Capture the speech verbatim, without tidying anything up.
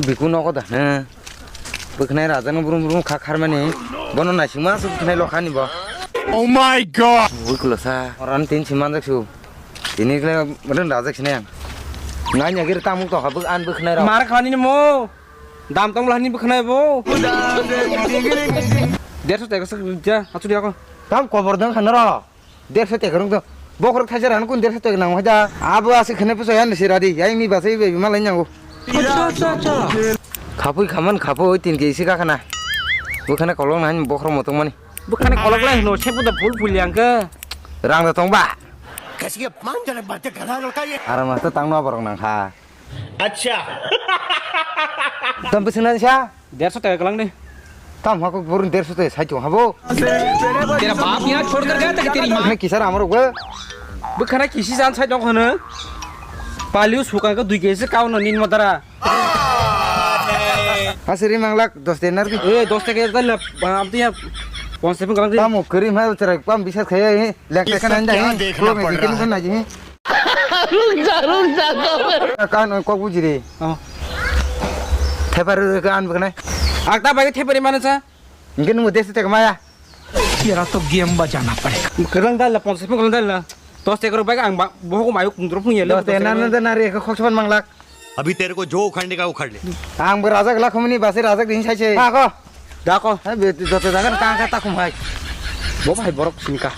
Biku nogo da, he. Bwkhnai rajano brum brum kha kharmani. Bono naisingma su bwkhnai lokhani bo. Oh my God! Bwklo sa. Oran tin si manjak su. Tini kle ren rajak sini ang. Ngai nyagir tamuk to habuk an bwkhnai rok. Mar khani ni mo. Dam tong lahni bwkhnai bo. Derso teka sak ja, achu dia ko. Tam kobor dang khana ro. Derso teka rung to. Bokrok thaisa ran kun derso teka nang hoja. Abo asik khane puso yan si radi. Ai mi basai be malai nyango. Acha, acha, acha. Khapui khaman khapui tin ke isi ka khana. Bwkhana kolong na bokrok motong mani. Bwkhana kolok lai no sepu da phul phul yang ke. Rang da tong ba. Kasi ke mang jana bate gana lo kai. Aram ta tang no borok nang kha. Acha. Tam bisi na sa? Derso teka kalang de. Tam hako burun derso teka sai tong habo. Tera baap yahan chhod kar gaya tha kya teri maa? Ne kisar amar ugwa. Bwkhana kisi jan sai tong khana. Paliu suka ka dui kesi kau no nin madara. Asiri manglak dos denar ki. Eh, dos teka dal la, abdi ya. Pon sepun kalang de. Tam kari ma chara pam bisat khaya he. Lek teka nanda he. Ko me bikin kan naji he. Ruk ja, ruk ja, kau. Kan kok bujiri. Oh. Thepar kan bwkhnai. Akta bai thepari mana sa? Ingke nunggu desa teka maya. Yara to game bajana padega. Kerang dal la, pon sepun kerang dal la. Dos teka rok bai ang ba, bohok mayu kung drop ya. Dos teka nana nari eka khoksaban manglak. अभी तेरे को जो उखाड़ने का उखाड़ ले। Ang bo rajak lakhumni basi rajak din sai se. Ha ko. Da ko. Ha be joto jaga ta ka ta khum hai. Bo bai borok sini ka.